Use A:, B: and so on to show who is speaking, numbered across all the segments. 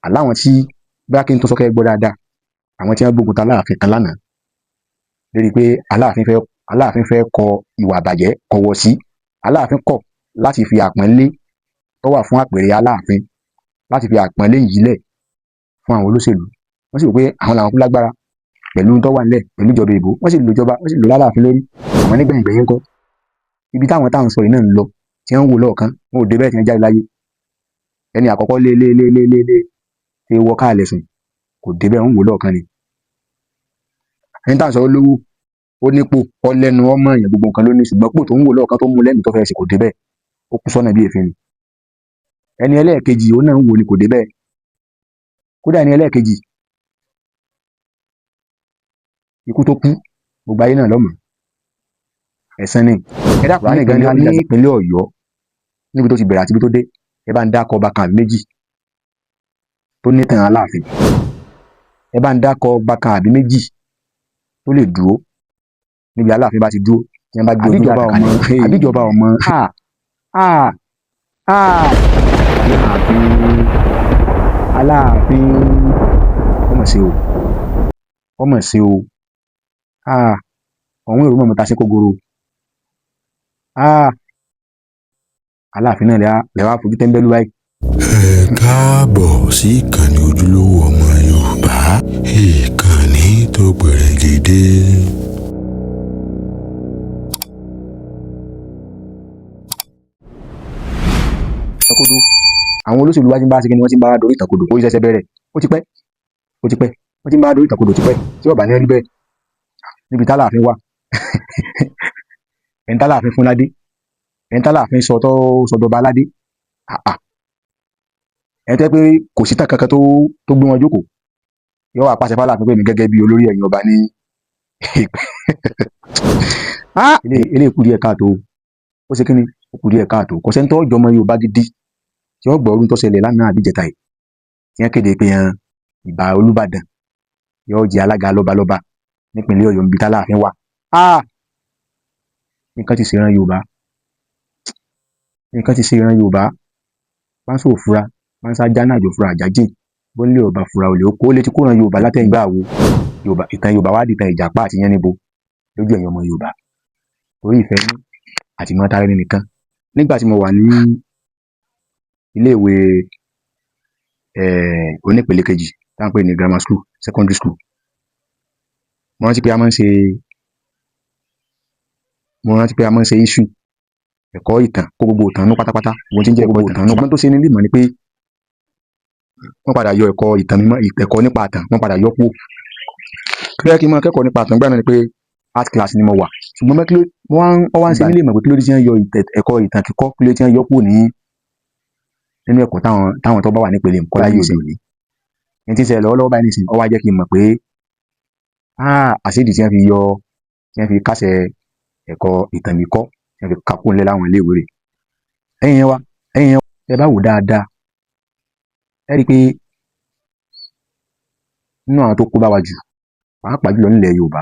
A: Àláwọn tí bá kí n tó sọ kẹ́ ẹ gbọ́ dáadáa, àwọn tí wọ́n gbógun ta Aláàfin kan lánàá lérí pé Aláàfin fẹ́ kọ ìwà àbàjẹ́ kọ̀wọ̀ sí. Aláàfin kọ̀ láti fi àpọ́nlé tó wà fún àpèrè Aláàfin, láti fi àpọ́nlé yìí lẹ̀ fún àwọn olóṣèlú. Wọ́n sì rò pé àwọn làwọn kú lágbára pẹ̀lú tó wà nílẹ̀ pẹ̀lú ìjọba ìbò. Wọ́n sì lò ìjọba, wọ́n sì lò lálàáfin lórí àwọn. Nígbẹ̀yìn gbẹ̀yìn ńkọ́, ibi táwọn táwọn sọ yìí náà ń lọ tí wọ́n ń wò lọ́ọ̀kan, wọn ò dé bẹ́ẹ̀ tí wọ́n jáde láyé. Ẹni àkọ́kọ́ lé lé lé lé lé lé tí wọ́ káàlẹ̀ sùn, kò débẹ̀, ń wò lọ́ọ̀kan ni. Ẹni táwọn sọ ó lówó, ó nípò, ó lẹ́nu, ọmọ èèyàn, gbogbo nǹkan ló ní, ṣùgbọ́n pò tó ń wò lọ́ọ̀kan tó mú lẹ́nu tó fẹ́ ṣe, kò débẹ̀, ó kú sọ́nà bí èéfín ni. Ẹni ẹlẹ́ẹ̀kejì, ó náà ń wò ni, kò débẹ̀. Kódà ẹni ẹlẹ́ẹ̀kejì, ikú tó kú, gbogbo ayé náà lọ́mọ ẹ̀sán ni. Ẹ dákun, ní ìpínlẹ̀ Ọ̀yọ́, níbi tó ti bẹ̀rẹ̀ àti ibi tó dé, ẹ bá ń dákọ ọba kan àbí méjì tó nítàn Aláàfin. Ẹ bá ń dákọ ọba kan àbí méjì tó lè dúró níbi Aláàfin bá ti dúró, tí wọ́n bá gbé ojú ọmọ àbíjọba ọmọ. Aláàfin, Aláàfin, ọmọ sí o, ọmọ sí o. Ọ̀hún èrò mọ̀mọ́ ta sí kógoro. Aláàfin náà lè wá fojú tẹ́ńbẹ́lú báyìí.
B: Ẹ káàbọ̀ sí ìkànnì Ojúlówó Ọmọ Yorùbá, ìkànnì tó pèrègede.
A: Ìtàkodò àwọn olóṣèlú wa ti ń bá ṣe kí ni, wọ́n ti ń bá dorí ìtàkodò. Ó ṣẹ̀ṣẹ̀ bẹ̀rẹ̀, ó ti pẹ́, ó ti pẹ́, wọ́n ti ń bá dorí ìtàkodò ti pẹ́. Tí ọ̀bà ní rí bẹ́ẹ̀ níbi tálàáfin wà, ẹni tálàáfin fún ládé, ẹni tálàáfin sọ tó sọdọba aládé, ẹni tó yẹ pé kò sí tàn kankan tó gbé wọn jókòó, yóò wá pàṣẹ fáláàfin pé mi gẹ́gẹ́ bí olórí ẹ̀yin ọba ní eléyìí kù díẹ̀ káàtó. Ó ṣe kí ni, ó kù díẹ̀ káàtó. Kò sẹ́ni tó jọmọ Yorùbá gidi tí ó gbọ́ ọdún tó ṣẹlẹ̀ lánàá àbí ìjẹta yìí tí wọ́n kéde pé ìbà Olúbàdàn yóò jẹ́ alága lọ́balọ́ba nípínlẹ̀ Ọ̀yọ́ níbi tálàáfin wà. Nǹkan ti ṣe ìran Yorùbá, nǹkan ti ṣe ìran Yorùbá. Pánsá ò fura, pánsá jáná, àjò fura, àjájìn bónílé ọba fura, olè ó lè ti kó ìran Yorùbá látẹ̀yìngbà wo. Yorùbá, ìtàn Yorùbá wá dìtàn ìjàpá àti yánníbo lójú ẹ̀yin ọmọ Yorùbá, torí ìfẹ́ ní àti mọ́tara ẹni nìkan. Nígbà tí mo wà ní iléèwé onípele kejì tá à ń pè ní grammar school, secondary school, mo rántí pé a máa ń ṣe, mo rántí pé a máa ń ṣe history, ẹ̀kọ́ ìtàn, kó gbogbo ìtàn nú pátápátá, ohun tí ń jẹ́ gbogbo ìtàn nú. Ṣùgbọ́n tó ṣe ní lè mọ̀ ni pé wọ́n padà yọ ẹ̀kọ́ ìtàn mímọ́, ẹ̀kọ́ nípa ìtàn, wọ́n padà yọ kúrò. Kí ló yẹ kí n máa kẹ́kọ̀ọ́ nípa ìtàn gbà náà ni pé art class ni mo wà. Ṣùgbọ́n kí ló wọ́n wá ń ṣe nílé ìmọ̀ pé kí ló dé tí wọ́n yọ ẹ̀kọ́ ìtàn kíkọ́, kí ló dé tí wọ́n yọ kúrò ní nínú ẹ̀kọ́ táwọn tó bá wà nípele nǹkan láyé òde òní. Ní tí ń ṣẹlẹ̀ lọ́wọ́lọ́wọ́ báyìí nísìnyí, ó wá jẹ́ kí n mọ̀ pé àṣídì tí wọ́n fi yọ, tí wọ́n fi kásẹ̀ ẹ̀kọ́ ìtàn kíkọ́, tí wọ́n fi ká kúrò nílẹ̀ láwọn iléèwé rẹ̀. Ẹ̀yin yẹn wá, ẹ̀yin yẹn, ẹ bá wò dáadáa, ẹ rí i pé nínú àwọn tó kó bá wa jù, pàápàá jùlọ nílẹ̀ Yorùbá,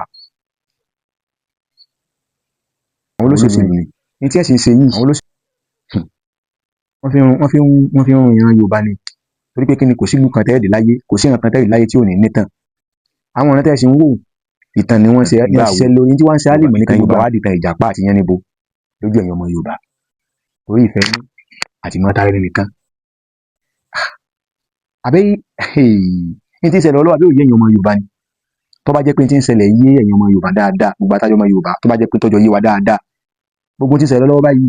A: àwọn olóṣèlú ni. Ní tí ẹ̀sìn ṣe yìí, àwọn olóṣèlú wọ́n fi ń run ìran Yorùbá ni. Torí pé kí ni, kò sí ìlú kan tẹ́ẹ̀dì láyé, kò sí ìran kan tẹ́ẹ̀dì láyé tí ò ní nítàn. Àwọn ọ̀ràn tẹ́ẹ̀ sì ń wò, ìtàn ni wọ́n ṣe ṣiṣẹ́ lórí. Tí wọ́n ń ṣe á lè mọ̀ nípa Yorùbá wá dìtàn ìjàpá àti yánníbo lójú ẹ̀yin ọmọ Yorùbá, torí ìfẹ́ ní àti mọ́tara ẹni nìkan. Àbí ní tí ń ṣẹlẹ̀ lọ́wọ́, àbí òye ẹ̀yin ọmọ Yorùbá ni? Tó bá jẹ́ pé tí ń ṣẹlẹ̀ yé ẹ̀yin ọmọ Yorùbá dáadáa, gbogbo àtàjọ ọmọ Yorùbá, tó bá jẹ́ pé tọ́jọ́ yé wa dáadáa, gbogbo tí ń ṣẹlẹ̀ lọ́wọ́ báyìí,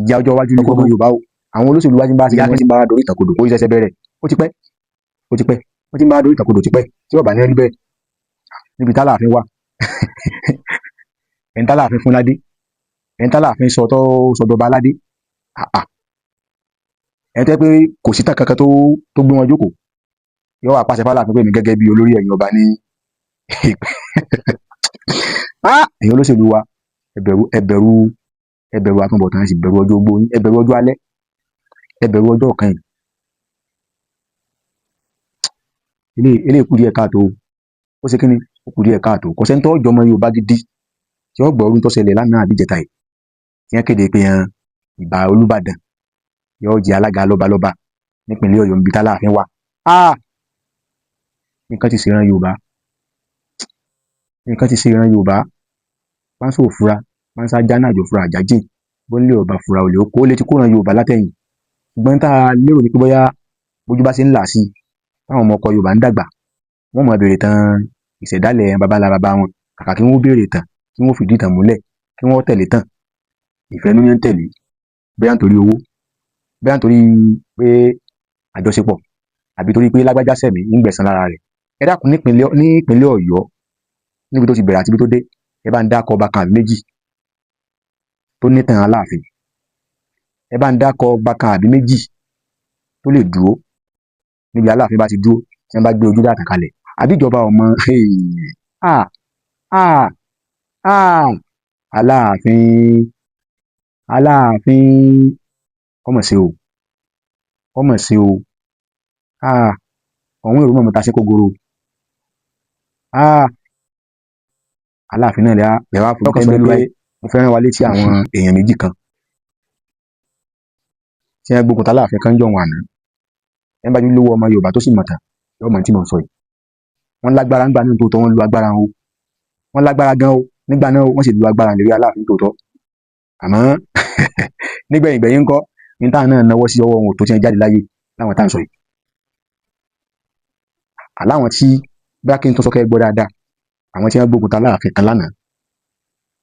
A: ìjà ọjọ́ iwájú ní ọmọ Yorùbá o. Àwọn olóṣèlú wa ti ń bá ṣe, wọ́n ti ń bá dorí ìtàkodò. Ó ṣẹ̀ṣẹ̀ bẹ̀rẹ̀, ó ti pẹ́, ó ti pẹ́, wọ́n ti ń bá dorí ìtàkodò ti pẹ́. Tí ọ̀bà ní rí bẹ́ẹ̀ níbi tálàáfin wà, ẹni tálàáfin fún ládé, ẹni tálàáfin sọ tó sọdọba aládé, ẹni tó yẹ pé kò sí tàn kankan tó gbé wọn jókòó, yóò wá pàṣẹ fáláàfin pé mi gẹ́gẹ́ bí olórí ẹ̀yin ọba ní. Ẹ̀yin olóṣèlú wa, ẹ bẹ̀rù, ẹ bẹ̀rù, ẹ bẹ̀rù àtúbọ̀tán, ẹ sì bẹ̀rù ọjọ́ ogbó yín, ẹ bẹ̀rù ọjọ́ alẹ́, ẹ bẹ̀rù ọjọ́ ọ̀kan yìí. Eléyìí kù díẹ̀ káàtó. Ó ṣe kí ni, ó kù díẹ̀ káàtó. Kò sẹ́ni tó jọmọ Yorùbá gidi tí ó gbọ́ ọdún tó ṣẹlẹ̀ lánàá àbí ìjẹta yìí tí wọ́n kéde pé ìbà Olúbàdàn yóò jẹ́ alága lọ́balọ́ba. Nípínlẹ̀ Ọ̀yọ́ níbi táláàfin wà, nǹkan ti ṣèran Yorùbá, nǹkan ti ṣe ìran Yorùbá. Pánsá ò fura, pánsá jáná, àjò fura, àjà jìn. Bónílé ò bá fura, olè ó kó. Ó lè ti kó ran Yorùbá látẹ̀yìn, ṣùgbọ́n tá a lérò ní pé bóyá bójú bá ṣe ń là sí i, táwọn ọmọ ọkọ Yorùbá ń dàgbà, wọ́n máa béèrè tán ìṣẹ̀dálẹ̀ baba ńlá baba wọn. Kàkà kí wọ́n béèrè tán, kí wọ́n fìdí ìtàn múlẹ̀, kí wọ́n tẹ̀lé tán, ìfẹ́ inú ní ń tẹ̀lé. Bóyá nítorí owó, bóyá nítorí pé àjọṣepọ̀, àbí torí pé lágbájá sẹ̀mí ń gbẹ̀san lára rẹ̀. Ẹ dákun, nípínlẹ̀ Ọ̀yọ́, níbi tó ti bẹ̀rẹ̀ àti ibi tó dé, ẹ bá ń dákọ ọba kan àbí méjì tó nítàn Aláàfin. Ẹ bá ń dákọ ọba kan àbí méjì tó lè dúró níbi Aláàfin bá ti dúró, tí wọ́n bá gbé ojú dàtàn kalẹ̀, àbí ìjọba ọmọ. Ah, ah, ah! Aláàfin, Aláàfin, ọmọ ṣe o, ọmọ ṣe o. Ah, ọ̀hún èrò mọ̀mọ́ ta sí kógoro. Ah, Aláàfin náà lè wá fún tẹ́ńbẹ́lú pé mo fẹ́ rán wa létí àwọn èèyàn méjì kan tí wọ́n gbógun ta Aláàfin kan jọ̀wọ́n àná. Ẹ bá lówó ọmọ Yorùbá tó sì mọ̀tàn yóò mọ̀ tí mò ń sọ yìí. Wọ́n lágbára ńgbà náà tòótọ́, wọ́n lu agbára wọn o. Wọ́n lágbára gan o nígbà náà, wọ́n sì lu agbára lérí Aláàfin tòótọ́. Àmọ́ nígbẹ̀yìn gbẹ̀yìn ńkọ́? Ní táwọn náà náwó sí ọwọ́ wọn ò tó, tí wọ́n jáde láyé láwọn tá à ń sọ yìí. Àláwọn tí bá kí n tó sọ kẹ́ ẹ gbọ́ dáadáa, àwọn tí wọ́n gbógun ta Aláàfin kan lánàá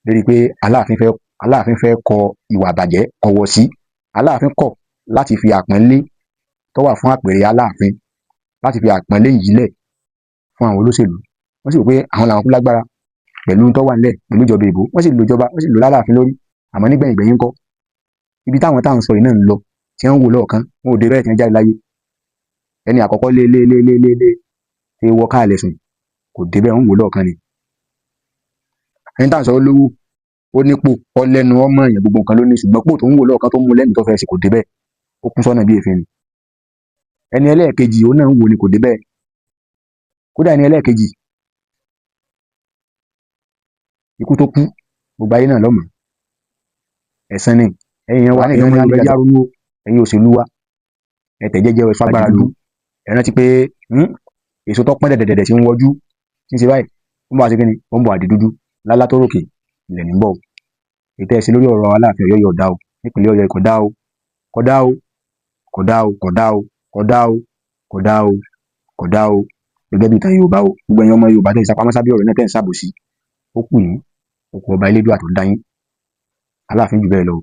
A: lérí pé Aláàfin fẹ́ kọ ìwà àbàjẹ́ kọ̀wọ̀ sí. Aláàfin kọ̀ láti fi àpọ́nlé tó wà fún àpèrè Aláàfin, láti fi àpọ́nlé yìí lẹ̀ fún àwọn olóṣèlú. Wọ́n sì rò pé àwọn làwọn kú lágbára pẹ̀lú tó wà nílẹ̀, pẹ̀lú ìjọba èbó. Wọ́n sì lo ìjọba, wọ́n sì lò lálàáfin lórí. Àmọ́ nígbẹ̀yìn gbẹ̀yìn ńkọ́? Ibi táwọn táwọn sọ yìí náà ń lọ, tí wọ́n ń wò lọ́ọ̀kan, wọn ò dé bẹ́ẹ̀ tí wọ́n jáde láyé. Ẹni àkọ́kọ́ lé lé lé lé lé lé ṣe wọ káàlẹ̀ sùn, kò débẹ̀, ń wò lọ́ọ̀kan ni. Ẹni táwọn sọ ó lówó, ó nípò, ó lẹ́nu, ọmọ èèyàn, gbogbo nǹkan ló ní, ṣùgbọ́n pò tó ń wò lọ́ọ̀kan tó mú lẹ́nu tó fẹ́ ṣe, kò débẹ̀, ó kú sọ́nà bí èéfín ni. Ẹni ẹlẹ́ẹ̀kejì, òun náà ń wò ni, kò débẹ̀. Kódà ẹni ẹlẹ́ẹ̀kejì, ikú tó kú, gbogbo ayé náà lọ́mọ ẹ̀san ni. Ẹ̀yin yẹn wà ní ìyẹn ọmọ ẹja ronú o. Ẹ̀yin òṣèlú wa, ẹ tẹ̀ jẹ́jẹ́, ẹ fagbára lu. Ẹ rántí pé èso tó pọ́n dẹ̀dẹ̀dẹ̀dẹ̀ tí ń wọjú, tí ń ṣe báyìí, ó ń bọ̀ àti kíni, ó ń bọ̀ àdì dúdú lálá tó ròkè ilẹ̀ ní bọ̀ o. Ètò ẹ̀sìn lórí ọ̀rọ̀ Aláàfin Ọ̀yọ́ yóò dá o. Nípínlẹ̀ Ọ̀yọ́, kò dá o, kò dá o, kò dá o, kò dá o, kò dá o, kò dá o, kò dá o. Gẹ́gẹ́ bí ìtàn Yorùbá o, gbogbo ẹ̀yin ọmọ Yorùbá tẹ̀ ń sapamọ́ sábẹ́ ọ̀rọ̀ náà, tẹ̀ ń ṣàbòsí, ó kù yín, ó kù ọba Elédùà tó dá yín. Aláàfin jù bẹ́ẹ̀ lọ o.